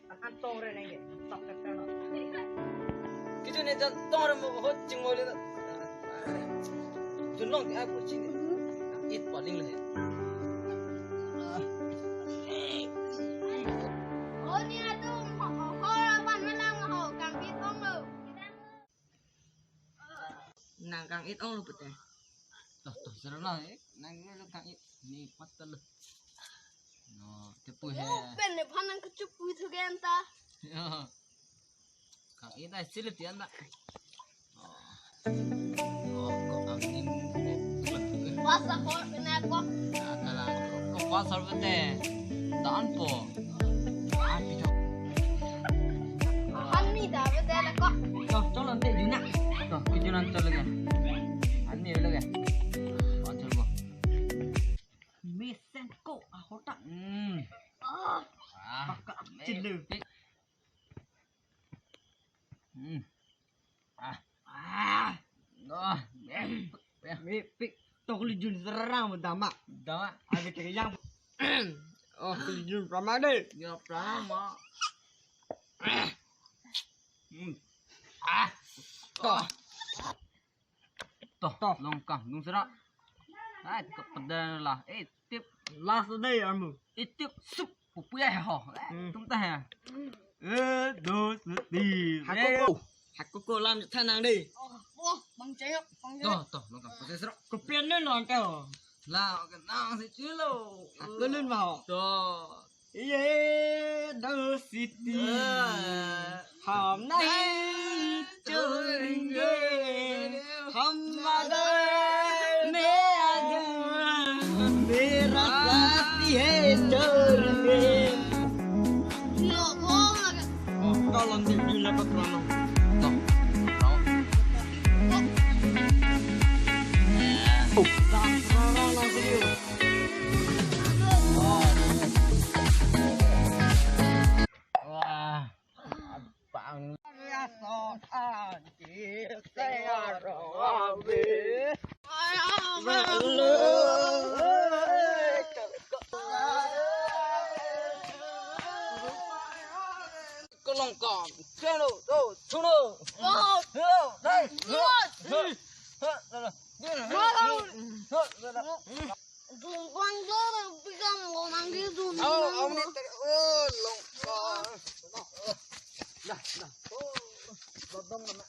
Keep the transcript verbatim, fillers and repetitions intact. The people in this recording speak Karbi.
An tong re nang ke, tok tok tok. Kitu ne jan tong re mo ho chingmo le. Junlong ke apo ching. It paling le. Oni atum ho ho aban malang ho kang ke tong lo. Nang kang-it ong lo pute. Toh, toh, sero lang, eh. Nang lo kang-it. Ni pat lo. No, tepu he. Oh, pen ne phan nang kechup pui thu gen ta. Yo. Kang-it ai sila tian ta. Oh. Oh, kok angin. Pas a hor kena kok. Ah, kalang. Kok pas a hor pute. Tan po. Api to. Han mi da bete la ko. To, to lon te juna. To, ke junan to lagi. Han mi lagi. Wajar bo. Mesen ko ahota. Hmm. Ah. Ah, paka chindu. Hmm. Ah. Ah. Oh. Mepik. Tok lijun serang dama. Dama. Abi ke yang. Oh, lijun prama de. Ya prama. Hmm. Ah. Toh. Toh, toh. Longkang, lung serak. Ah, kepedan lah. Eh, tip. Last day, amu. Eh, tip, sup. Pupuya ho. Eh, hmm. Tum ta ya. Eh, dos, seti. Hakoko. Eh. Hakoko lam thanang de. Oh, oh, bang cengok, bang cengok. Toh, toh, longkang. Pute serak. Kopian ne nang ke ho. La, kenang si chilo. Aku lun mau. Toh. ये दो सिटी हम नहीं छोड़ेंगे, हम मगर में आ जाओ, मेरा साथी है छोड़ेंगे। Tolong di di lepas lama. Toh. Toh. Wah. Bang. Kelongkang, keno, do, chuno. Oh. Hello, hey, hello, hey. Dumpang do, pikam ko nanggi dun. Oh, om ni ter, oh, longkang. Dah, dah. Oh, babang mana?